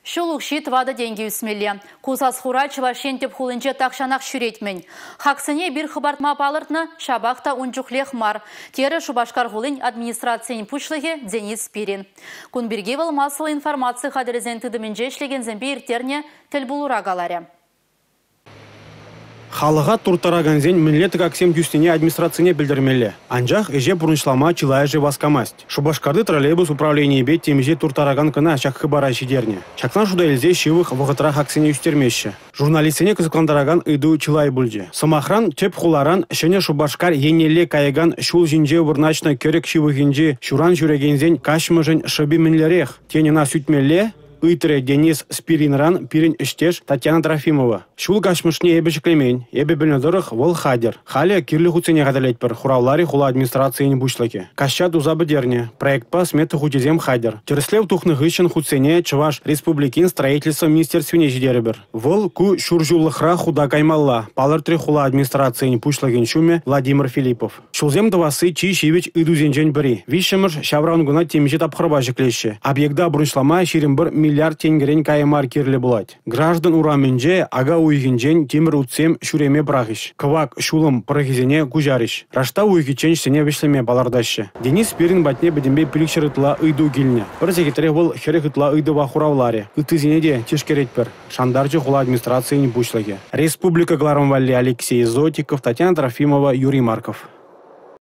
Ҫул укҫи 4 тенкӗ ӳсмелле. Ку сас-хура Чӑваш Ен тӗп хулинче тахҫанах ҫӳрет-мӗн. Хаксене эпир хӑпартма палӑртнӑ, ҫапах та ун чухлех мар, терӗ Шупашкар хулин администрацийӗн пуҫлӑхӗ Денис Спирин. Кун пирки вӑл массӑллӑ информаци хатӗрӗсен тытӑмӗнче ӗҫлекенсемпе ирттернӗ тӗлпулура каларӗ. Халӑха турттаракансен мӗнле тӑкаксем тӳснине администрацине пӗлтермелле. Анчах ӗҫе пурнӑҫлама чылайӑшӗ васкамасть. Шупашкарти троллейбус управленийӗпе темиҫе турттаракан кӑна ҫак хыпара ҫитернӗ. Ҫакна шута илсе ҫывӑх вӑхӑтра хаксене ӳстермеҫҫӗ. Журналистсене кӑсӑклантаракан ыйту чылай пулчӗ. Сӑмахран, тӗп хуларан Ҫӗнӗ Шупашкар еннелле каякан ҫул ҫинче вырнаҫнӑ кӗрӗк ҫывӑхӗнчи ҫуран ҫӳрекенсен каҫмӑшӗн шӑпи мӗнлерех? Тен, ӑна сӳтмелле? Ыйтрӗ Денис Спиринран пирӗн ӗҫтеш Татьяна Трофимова. Ҫул каҫмӑшне эпӗ ҫӗклемен. Эпӗ пӗлнӗ тӑрӑх, вӑл хатӗр. Халӗ кирлӗ хутсене хатӗрлетпӗр, хуравларӗ хула администрацийӗн пуҫлӑхӗ. Каҫҫа туса пӗтернӗ. Проектпа смета хучӗсем хатӗр. Тӗрӗслев тухнӑ хыҫҫӑн хутсене Чӑваш Республикин строительство министерствине ҫитерӗпӗр. Вӑл ку ҫур ҫуллӑхра хута каймалла, палӑртрӗ хула администрацийӗн пуҫлӑхӗн ҫумӗ Владимир Филиппов. Ҫулсем тӑвасси чи ҫивӗч ыйтусенчен пӗри. Виҫҫӗмӗш ҫавра ункӑна темиҫе тапхӑрпа ҫӗклеҫҫӗ. Объекта пурнӑҫлама 21 миллиард тенкӗрен кая мар кирлӗ пулать. Граждан урамӗнче ака уйӑхӗнчен тимӗр утсем ҫӳреме пӑрахӗҫ. Кӑвак ҫулӑм пӑрӑхӗсене куҫарӗҫ. Раштав уйӑхӗччен ӗҫсене вӗҫлеме палӑртаҫҫӗ. Денис Спирин патне пӗтӗмпе 500 ытла ыйту килнӗ. Пӗр сехетре вӑл 40 ытла ыйтӑва хуравларӗ. Ыттисене те тишкеретпӗр, шантарчӗ хула администрацийӗн пуҫлӑхӗ. Республика кӑларӑм валли Алексей Зотиков, Татьяна Трофимова, Юрий Марков.